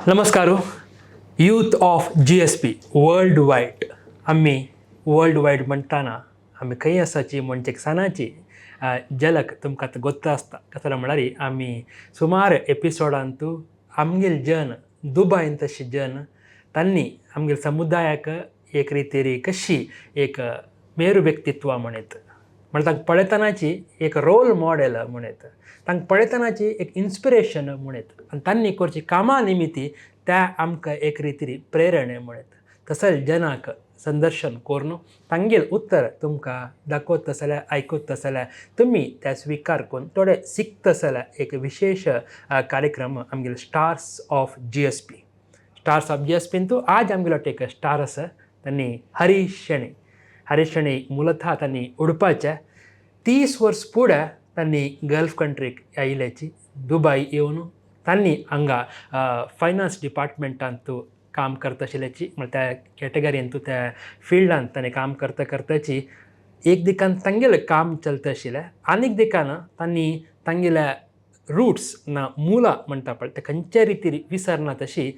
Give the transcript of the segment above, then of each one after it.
नमस्कार. Youth of GSP world wide. आमी world wide म्हणटाना आमी खंय आसाची म्हणजे सानाची झलक तुमकां आतां गोत्त आसता. कसलो म्हळ्यार आमी सुमार एपिसोडांतू आमगेल जन दुबायन तशी जन तांणी आमगेल समुदायाक एक रितीरी कशी एक मेरू व्यक्तित्व म्हणत, म्हळ्यार तांकां पळयतनाची एक रोल मॉडेल म्हणत, तांकां पळयतनाची एक इन्स्पिरेशन म्हणत आनी तांणी करची कामां निमित्ती त्या आमकां एक रितीरी प्रेरणा म्हणत. तसें जनाक संदर्शन करून तांगेल उत्तर तुमकां दाखयत जाल्यार, आयकत जाल्यार तुमी त्या स्विकार करून थोडे शिकत जाल्यार एक विशेश कार्यक्रम आमगेले stars of GSP. Stars of जीएसपींतू आज आमगेलो एक स्टार आसा, तांणी हरीश शेणै. हरीश शेणै मुलतः तांणी उडपाचे. 30 वर्स फुडें तांणी गल्फ कंट्रीक आयिल्ल्याची. दुबय येवन तांणी हांगा फायनान्स डिपार्टमेंटांत काम करता आशिल्ल्याची. म्हळ्यार त्या कॅटेगरींत, त्या फिल्डांत ताणें काम करता करताची एक दिकान तांगेलें काम चलता आशिल्लें, आनीक दिकान तांणी तांगेल्या रुट्स ना मुलां म्हणटा पळय, ते खंयच्या रितीर विसरना. तशी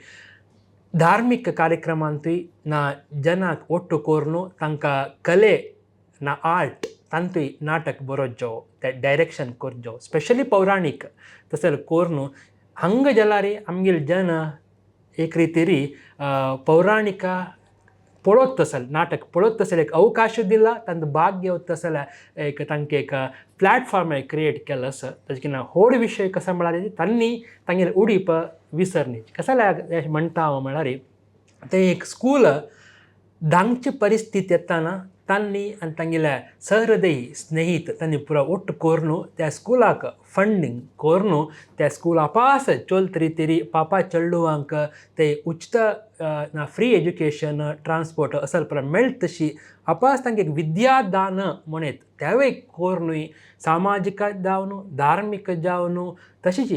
धार्मीक कार्यक्रमांतूय ना जनाक ಒಟ್ಟು करून तांकां कले ना आर्ट तांतूय नाटक बरोवचो, ते डायरेक्शन करचो, स्पेशली पौराणीक तशें करून हांगा जाल्यार आमगेले जन एक रितीरी पौराणिका पळयत तसल, नाटक पळयत तसल एक अवकाश दिला, तांकां भाग घेवत तसल्यार एक तांकां एक प्लॅटफॉर्म क्रिएट केलो आसा. ताजे कितें व्हड विशय कसो म्हळ्यार तांणी तांगेले उडीप विसरनी. कशें म्हणटा हांव म्हळ्यार तें एक स्कूल धांगची परिस्थिती येताना तांणी आनी तांगेल्या सहृदयी स्नेहीत तांणी पुरो ಒಟ್ಟು करून त्या स्कुलाक फंडींग करून त्या स्कुला पास चोलत रितीरी पापा चेडवांक ते उचित ना फ्री एज्युकेशन, ट्रान्सपोर्ट असल पुरो मेळट तशी आपास तांकां एक विद्यादान म्हणत तेवूय करुनूय सामाजीक जावन, धार्मीक जावन, तशीच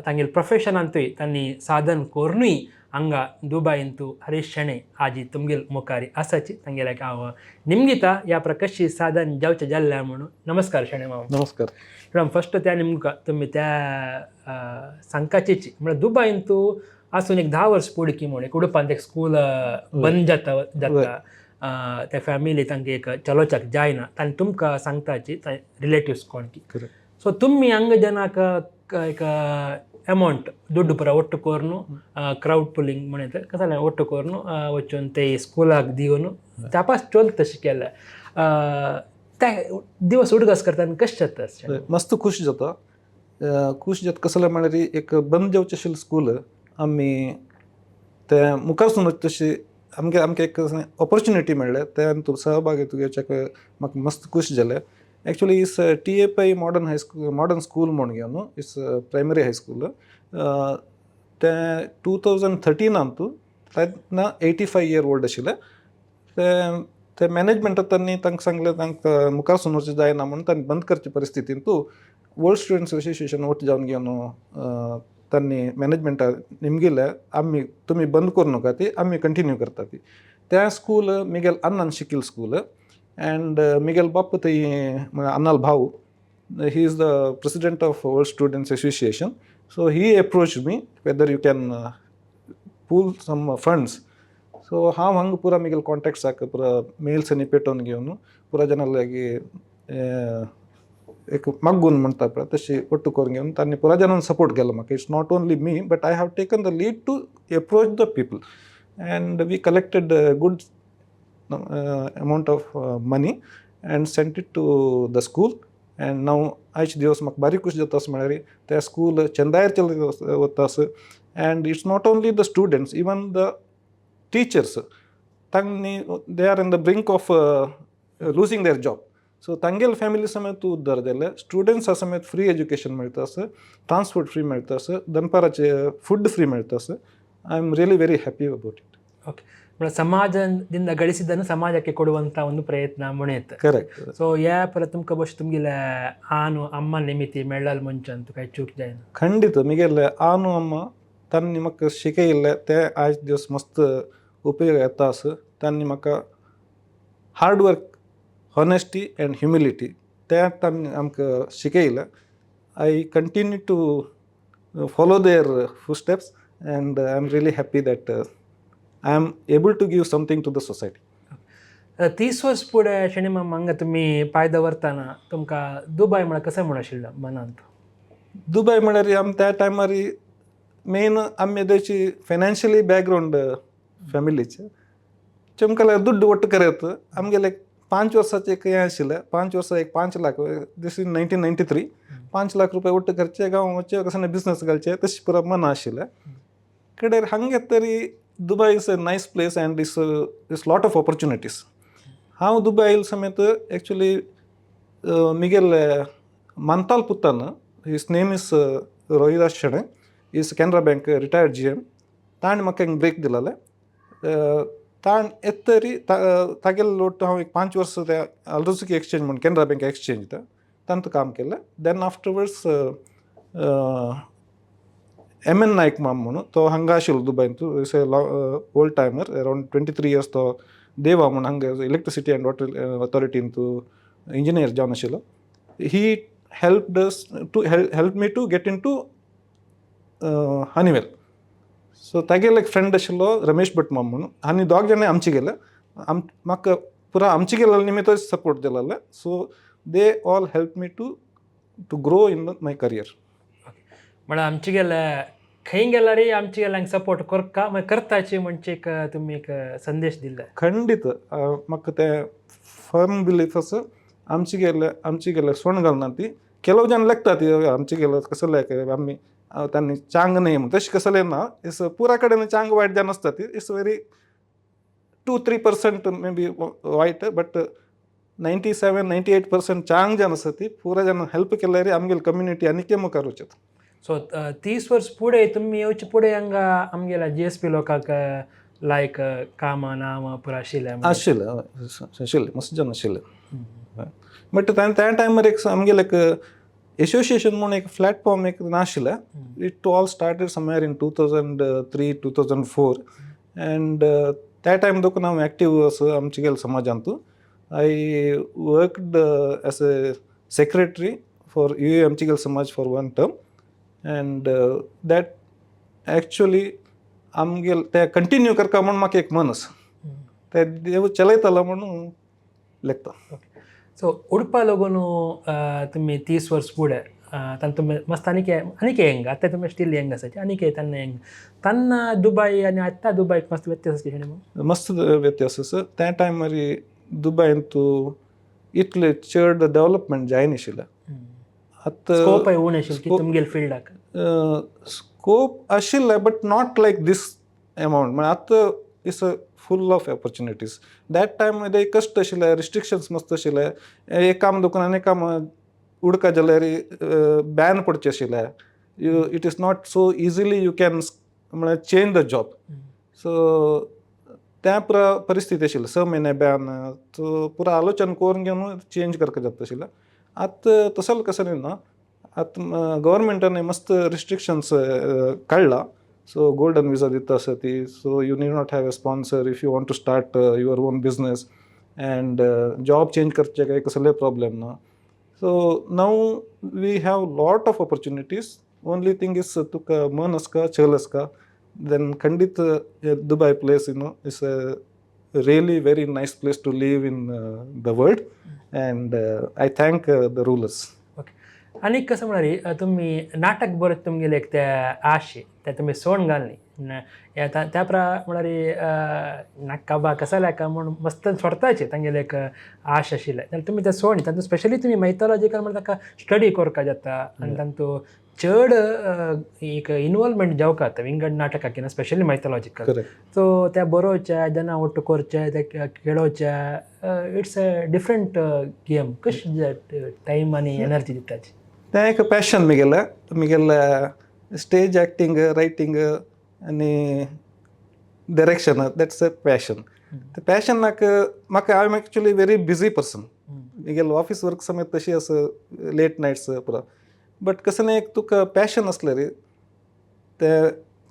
तांगेले प्रोफेशनांतूय तांणी साधन करुनूय हांगा दुबायंतू हरीश शेणै आजी तुमगेल मुखारी आसाची. तांगेल्या हांव निमगिता ह्या प्रकशी साधन जावचें जाल्लें म्हणून. नमस्कार शेणै मामा. नमस्कार. मॅडम, फस्ट त्या निमकां तुमी त्या सांगकाचीची म्हळ्यार दुबायंतू आसून एक 10 वर्स पुडकी म्हूण एक उडुपांत एक स्कूल बंद जाता जाता, त्या फॅमिली तांकां एक चलोवच्याक जायना, तांणी तुमकां सांगताची रिलेटिव्स कोण की. सो तुमी हांगा जनाक एक अमावंट दुड्ಡು पुरा ಒಟ್ಟು करून क्रावड पुलिंग म्हणत कसलें ಒಟ್ಟು करून वचून ते स्कुलाक दिवन त्यापास चोल तशें केलें. त्या दिवस उडगास करता आनी कशें जाता अशें? मस्त खुश जाता. खुश जाता कसलें म्हळ्यार एक बंद जावचें आशिल्लें स्कूल आमी ते मुखार सून तशी आमगे आमकां एक ऑपॉर्च्युनिटी मेळ्ळें, ते तूं सहभागी घेवच्याक म्हाका मस्त खुश जालें. Actually is T A. Pai Modern High School, Modern School म्हूण घेवन is primary high school. तें 2013नांतू तेन्ना 85 इयर ओल्ड आशिल्लें. ते ते मॅनेजमेंटात तांणी तांकां सांगलें, तांकां मुखार सून वचूं जायना म्हणून तांणी बंद करचे परिस्थितींतू ओल्ड स्टुडंट्स असोसिएशन ಒಟ್ಟು जावन घेवन तांणी मॅनेजमेंटा निमगिलें, आमी तुमी बंद करूं नाका ती, आमी कंटिन्यू करता ती. त्या स्कूल मिगेल अन्नान शिकील स्कूल अँड मिगेल बाप्पा थंय अन्नाल भाऊ, he is the president of Old Students Association. So he approach me whether you can pool some funds. So हांव हांगा पुरा मिगेल कॉन्टॅक्ट्साक पुरा मेल्स आनी पेटोवन घेवन पुरा जनां लागीं एक मागून म्हणटा पळय तशी ಒಟ್ಟು करून घेवन तांणी पुरा जाणांनी सपोर्ट केलो म्हाका. It's not only me, but I have taken the lead to approach the people and we collected good amount of money and sent it to the school. And now आयचे दिवस म्हाका बारीक खुश जाता अशें म्हळ्यार त्या स्कूल चंदायर चलत वता आसा. And it's not only the students, even the teachers तांणी they are in the brink of losing their job. So तांगेले फॅमिली समेत उद्धार जाले, स्टुडंट्सा समेत फ्री एज्युकेशन मेळटा आसा, ट्रान्सपोर्ट फ्री मेळटा आसा, दनपाराचे फूड फ्री मेळटा आसा. I am really very happy about it. Okay, म्हळ्यार ಸಮಾಜದಿಂದ ಗಳಿಸಿದ್ದನ್ನು ಸಮಾಜಕ್ಕೆ ಕೊಡುವಂತ ಒಂದು ಪ್ರಯತ್ನ ಮುಣೇತ್. ಕರೆಕ್ಟ್. ಸೊ ಯಾ ಪರ ತುಮಕ ಬಹುಶಃ ತುಮಗಿಲ ಆನು ಅಮ್ಮ ನಿಮಿತಿ ಮೆಳ್ಳಲ್ ಮುಂಚಂತು ಕೈ ಚೂಕ್ जायना. ಖಂಡಿತ, ಮಿಗೆಲ್ಲ ಆನು ಅಮ್ಮ ತನ್ನ ನಿಮಕ್ ಶಿಕೆ ಇಲ್ಲ, ते आयज दिवस मस्त उपयोग येता आसा. तांणी म्हाका hard work, honesty and humility ते तांणी आमकां शिकयलें. I continue to follow their footsteps. And I am really happy that I am able to give something to the society. 30 वर्स फुडें शेणी मामा, हांगा तुमी पांय दवरतना तुमकां दुबाय म्हळ्यार कशें म्हूण आशिल्लें मनांत? दुबय म्हळ्यार आमी त्या टायमार मेन आमी येदोळची फायनान्शियली बॅकग्रावंड फॅमिलीचे चमकाला दुड्ड ಒಟ್ಟು ಕರೆಯತ್ತು. आमगेले 5 वर्साचें एक हें आशिल्लें, 5 वर्सां एक 5 लाख, this is 1993, 5 lakh रुपया ಒಟ್ಟು खर्चे गांव वचचे, कसं बिझनस घालचे, तशी पुरा मन आशिल्लें. कडेर हांगे तरी Dubai is a nice place and is lot of opportunities. हांव दुबय आयल समेत एक्चुली मिगेले मंताल पुत्तान, his name is Rohidas Shenoy, is Canara Bank retired GM. ताणें म्हाका एक ब्रेक दिलेलें. ताण येतरी तागेले लोट हांव एक 5 वर्सां त्या अल रझूकी एक्सचेंज म्हूण कॅनरा बँक एक्सचेंज तांतू काम केलें. Then afterwards M N. Naik माम म्हणून, तो हांगा आशिल्लो दुबयंतू, is a old timer, around 23 years. तो देवा म्हूण हांगा इलेक्ट्रिसिटी अँड वॉटर अथॉरिटींतू इंजिनियर जावन आशिल्लो. He helped us to help me to get into Honeywell. So तागेलो एक फ्रेंड आशिल्लो रमेश भट माम म्हणून, आनी दोग जाणां आमचे गेले, आम म्हाका पुरा आमचे गेल्ले निमित्त सपोर्ट दिलेले. So they all help me to grow in my career. म्हळ्यार आमचे गेले खंय गेल्यारय आमचे गेल्यांक सपोर्ट करका, मागीर करताची म्हणजे एक तुमी एक संदेश दिल्ले. खंडीत, म्हाका तें फर्म बिलीफ आसा, आमचे गेले आमचे गेले सोण घालना ती. ಕೆಲವು ಜನ ಲೆಕ್तात आमचे गेले कसं लेक आमी त्यांनी चांग नाही म्हणून, तशें कसलें ना. Is पुरा कडेन चांग वायट जावन आसता ती. It's very 2-3% may be वायट, but 97-98% चांग जावन आसा ती. पुरा जाण हेल्प केल्यार आमगेली कम्युनिटी आनीक मुखार वचत. सो 30 वर्स फुडें तुमी येवचे फुडें हांगा आमगेल्या जीएसपी लोकांक लायक कामां नामां पुरा आशिल्लें. आशिल्लें, आशिल्लें, मस्त जाण आशिल्लें. बट त्या टायमार एक आमगेलें एक एसोसिएशन म्हूण एक प्लॅटफॉर्म एक नाशिल्लें. It all started somewhere in 2003, 2004, and त्या टायम देखून हांव एक्टीव आसा आमचे गेले समाजांतू. I worked as a secretary for UAE Amchigal Samaj for one term, and that actually आमगेल ते कंटिन्यू करता म्हूण म्हाका एक मन आसा. ते देव चलयतलो म्हणून लेखता. सो उडपा लागून तुमी 30 वर्स फुडें तांकां तुमी मस्त आनीक आनीक यंग, आतां तुमी स्टील यंग आसाची, आनीक तेन्ना यंग, तेन्ना दुबाय आनी आतां दुबायक मस्त व्यत्यास आसा न्ही? मस्त व्यत्यास आसा. त्या टायमार दुबायंतू इतले चड डेव्हलपमेंट जायनाशिल्लें. आतां स्कोप उणें आशिल्लें की तुमगेले फिल्डाक? स्कोप आशिल्लें, but not like this amount. म्हळ्यार आतां is a full of opportunities. That time मध्ये कश्ट आशिल्ले, रिस्ट्रिक्शन्स मस्त आशिल्ले. एक काम दुकान आनी काम उडका जाल्यार बॅन पडचें आशिल्लें. You it is not so easily you can म्हळ्यार चेंज the job. सो त्या पुरा परिस्थिती आशिल्ली, 6 म्हयने बॅन. सो पुरा आलोचन करून घेवन चेंज करपाक जाता आशिल्लें. आतां तसो कसं ना. आतां गव्हर्मेंटान मस्त रिस्ट्रिक्शन्स काडला. सो गोल्डन विजा दिता आसा ती, so you need not have a sponsor if you want to start your own business, and job change करचे काय कसले प्रॉब्लेम ना. So now we have lot of opportunities. Only thing is तुका मन आसका, चल आसका, then खंडीत Dubai place is a really very nice place to live in the world, and I thank the rulers. Okay, आनी कसं म्हळ्यार तुमी नाटक बरयत तुमगेले एक ते आशे ते तुमी सोण घालनी त्या प्रा म्हळ्यार नाका बा कसा लायका म्हूण मस्त सोडताचे तांगेले एक आश आशिल्लें जाल्यार तुमी ते सोडनी. तातूंत स्पेशली तुमी मैथोलॉजिकल म्हळ्यार ताका स्टडी करपाक जाता आनी तातूंत चड एक इनवॉल्वमेंट जावंक जाता विंगड नाटकाक, स्पेशली मैथोलॉजिकल. करेक्ट. सो त्या बरोवच्या जेन्ना ಒಟ್ಟು करचे, ते खेळोवचे, it's a different game. कशें टायम आनी एनर्जी दिताची? तें एक पॅशन मिगेलें मिगेलें स्टेज एक्टींग, रायटींग आनी डायरेक्शन, that's a passion. ते पॅशनाक म्हाका, I am actually very busy person. मिगेलो office work समेत तशी आसा, लेट नायट्स पुरा. बट कसं नाही, एक तुका पॅशन असलें रे, ते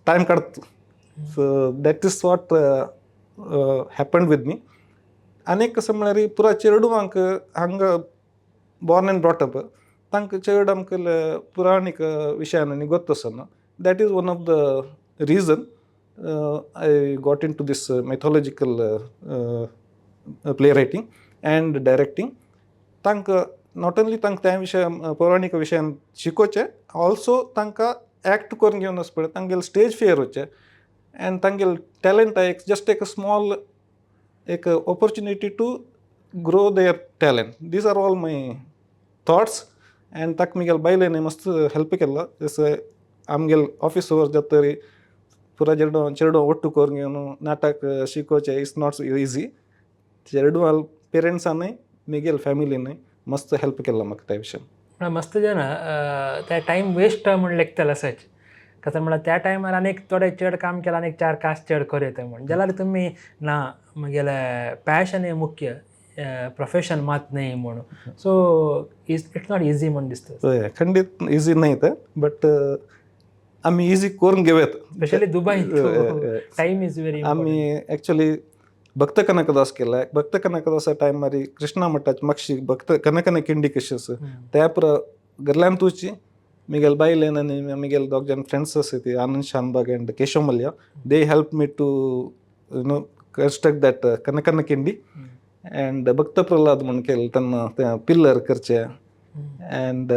टायम काडटा. So that is what happen with me. आनी एक कसं म्हळ्यार पुरा चेडवांक हांगा बॉर्न एंड ब्रॉटअप, तांकां चड आमकां पुराणीक विशयान आनी गोत्त आसना. That is one of the reason I got into this mythological play writing and directing. तांकां not only तांकां त्या विशयान, पौराणीक विशयान शिकोवचें, ऑल्सो तांकां एक्ट करून घेवन वचपा पडटा, तांगेले स्टेज फियर वचचें आनी तांगेले टॅलंट एक जस्ट एक स्मॉल एक opportunity to grow their talent. These are all my thoughts and ताका मुगेले बायलेन मस्त हेल्प केल्लो. जसो आमगेले ऑफीस our जाता तरी पुरा चेडवां चेडवां ಒಟ್ಟು करून घेवन नाटक शिकोवचें it's not easy. चेडवां पेरंट्सानूय मुगेले फॅमिलीनूय मस्त हेल्प केल्लो म्हाका त्या विशयान. म्हळ्यार मस्त जाण त्या टायम वेस्ट म्हण लेखतले आसाच. कसं म्हळ्यार त्या टायमार आनीक थोडे चड काम केलां, आनीक चार कास चड करूं येता म्हण जाल्यार तुमी ना, म्हगेलें पॅशन हें मुख्य, प्रोफेशन मात न्हय म्हणून. So it's not easy म्हण दिसता. हय, खंडीत इजी न्हय तें, बट आमी इजी करून घेवं येता. Specially Dubai, time is very. आमी एक्चुली भक्त कनकदास केला. भक्त कनकदासा टायमार कृष्णा मठाची मागशी भक्त कनकन किंडी कशी आसा त्या पुरा घरल्यान तुची मिगेल बायलेन आनी मिगेल दोग जाण फ्रेंड्स आसा ती आनंद Shanbhag and Keshav Mallya, they help me to construct that Kanakana Kindi and Bhakta Prahlad म्हूण केलें तेन्ना तें पिल्लर करचें अँड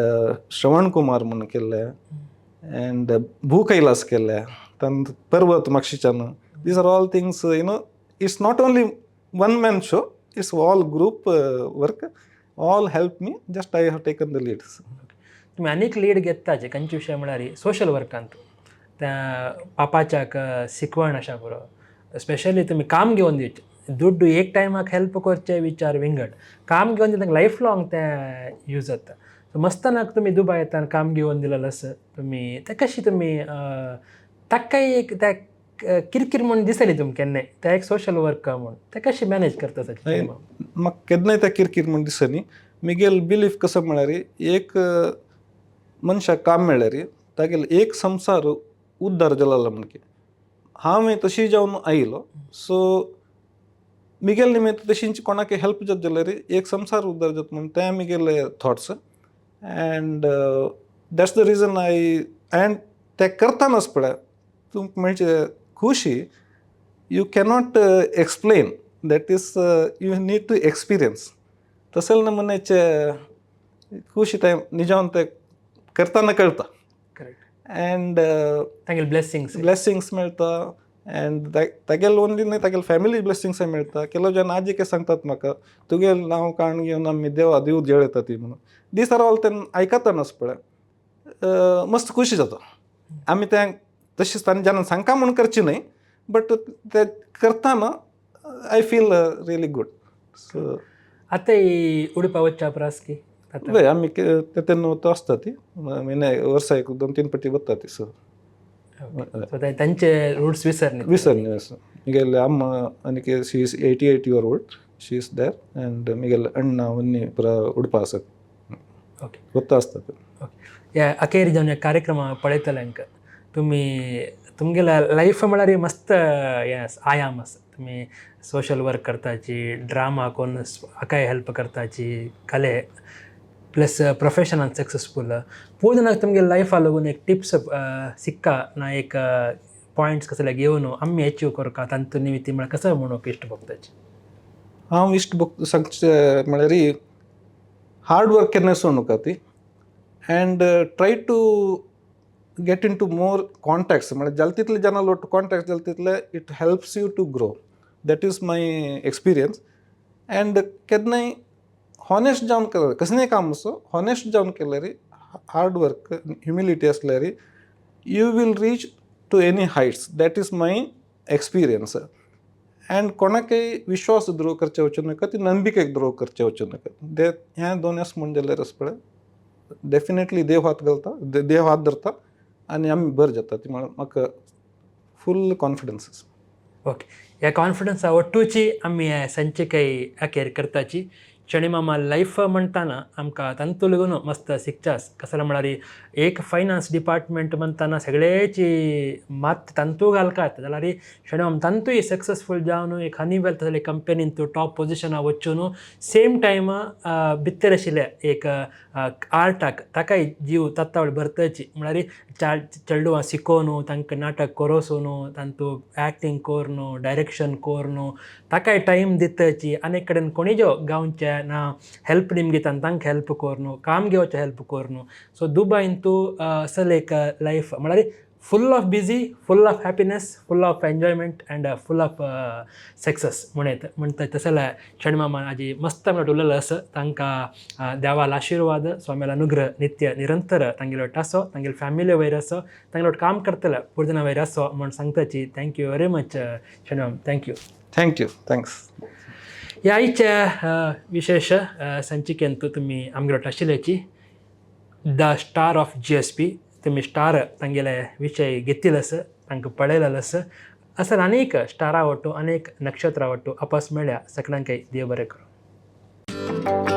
श्रवण कुमार म्हूण केल्लें अँड भू कैलास केल्लें, तान पर्वत मागशीच्यान. These are all things, it's not only one man show, it's all group work. All help me, just I have taken the leads. तुमी आनीक लीड घेताचे खंयचे विशय म्हळ्यार सोशल वर्कांत, त्या पापाच्याक शिकवण अशा पुरो. स्पेशली तुमी काम घेवन दिवचें, दुड्डू एक टायमाक हेल्प करचे विचार विंगड, काम घेवन दिता लायफ लॉंग तें यूज जाता. सो मस्तानाक तुमी दुबाय येता काम घेवन दिलेलें आसा तुमी, तें कशी तुमी ताकाय एक त्या किरकीर म्हूण दिसली तुमकां केन्नाय तें एक सोशल वर्क म्हूण, तें कशें मॅनेज करता? म्हाका केन्नाय तें किरकीर म्हूण दिसनी. मिगेल बिलीफ कसो म्हळ्यार एक मनशाक काम मेळ्ळ्यार तागेलो एक संवसार उद्धार जालो म्हणके. हांव तशी जावन आयलो, सो मिगेल निमित्त तशींच कोणाक हेल्प जात जाल्यार एक संवसार उद्धार जाता म्हूण तें मिगेले thoughts and that's the reason I and तें करतानाच पळय तुमकां मेळचे खुशी you cannot explain. That is, you need to experience. तसले नमुन्याचे खुशी तें निजावन तें करतना कळटा. अँड तांगेले ब्लेसिंग्स. ब्लेसिंग्स मेळटा अँड तागेले ओनली न्हय, तागेले फॅमिली ब्लेसिंग्स मेळटा. ಕೆಲವು जन आजिके सांगतात म्हाका, तुगेले नांव काण घेवन आमी देवा देव जेळयता ती म्हणून. दीस are all तेन्ना आयकतनाच पळय मस्त खुशी जाता. आमी तें तशीच तांणी जेन्ना सांगका म्हूण करची न्हय, बट ते करतना I feel really good, so. आतां ही उडपा वचच्या प्रास की आतां? हय, आमी ते तेन्ना वता आसता ती म्हयन्या वर्सा एक दोन तीन पटी वता ती, सो. सो तांचे रुट्स विसरनी. विसरनी आसा. मिगेले अम्मा आनीक, she is 88 year old, she is there and मिगेले अण्णा वन्नी पुरा उडपा आसात. वता आसतात. ओके, ह्या अखेर जावन ह्या कार्यक्रमा पळयतल्यांक तुमी तुमगेल्या लायफ म्हळ्यार मस्त हें आसा, आयाम आसा. तुमी सोशल वर्क करताची, ड्रामा कोन्न हाकाय हेल्प करताची, कले प्लस प्रोफेशनान सक्सेसफूल. पूण तुमगे लायफा लागून एक टिप्स सिक्का ना एक पॉयंट्स कसले घेवन आमी अचीव करका तांतून निमित्त म्हळ्यार कसो म्हणूंक इश्ट भोगताची? हांव इश्ट बोग सांगचें म्हळ्यार हार्ड वर्क केन्ना सोडूं ती and try to get into more contacts. म्हळ्यार जाले तितले जाणां लोट कॉन्टॅक्ट्स जाले तितले it helps you to grow. That is my experience. And केन्नाय हॉनेस्ट जावन केल्यार, कसलेंय काम आसूं, हॉनेस्ट जावन केल्यार, हार्ड वर्क, ह्युमिलिटी आसल्यार you will reach to any heights. That is my experience. And कोणाकय विश्वास द्रोह करचे वचूं नाका, ती नंबिकेक द्रोह करचे वचूं नाका. ते ह्या दोन आस म्हूण जाल्यार पळय डेफिनेटली देव हात घालता, देव हात धरता आनी आमी बरें जाता ती म्हळ्यार म्हाका फूल कॉन्फिडन्स आसा. ओके, ह्या कॉन्फिडन्सा ಒಟ್ಟುಚಿ आमी संचिकाय अखेर करताची. शणीमामा लायफ म्हणटाना आमकां तांतू लागून मस्त शिकचास. कसलें म्हळ्यार एक फायनान्स डिपार्टमेंट म्हणटाना सगळेची मात तांतू घालकात जाल्यार शणीमाम तांतूय सक्सेसफूल जावन एक हनीवेल तसले कंपनीन तूं टॉप पोजिशना वचून सेम टायम भितर आशिल्ले एक आर्टाक ताकाय जीव तत्तावळ भरतची. म्हळ्यार चेडवां शिकोवन तांकां नाटक कोरोसून तांतू एक्टींग करून डायरेक्शन करून ताकाय टायम दितची. आनी कडेन कोणी जो गांवचे ना हेल्प निमगितान तांकां हेल्प करून काम घेवचें हेल्प करून. सो दुबायन तूं असल एक लायफ म्हळ्यार full of busy, full of happiness, full of enjoyment and full of success म्हणत म्हणटा. तसल्या शणमामा आजी मस्त म्हणट उरलेलो आसा. तांकां देवाल आशिर्वाद, स्वाम्याला अनुग्रह नित्य निरंतर तांगेलो वट आसो, तांगेले फॅमिली वयर आसो, तांगेलो वट काम करतले पुर्जना वयर आसो म्हण सांगताची. Thank you very much शणमाम, thank you. Thank you, thanks. ह्या आयच्या विशेष संचिकेंत तुमी आमगेलो आशिल्ल्याची the star of GSP. तुमी स्टार तांगेले विशय घेतिल्लो आसा, तांकां पळयलेलो आसा. असल अनेक स्टारा वट्टू, अनेक नक्षत्रां वट्टू आपस मेळ्या. सगळ्यांकय देव बरें करूं.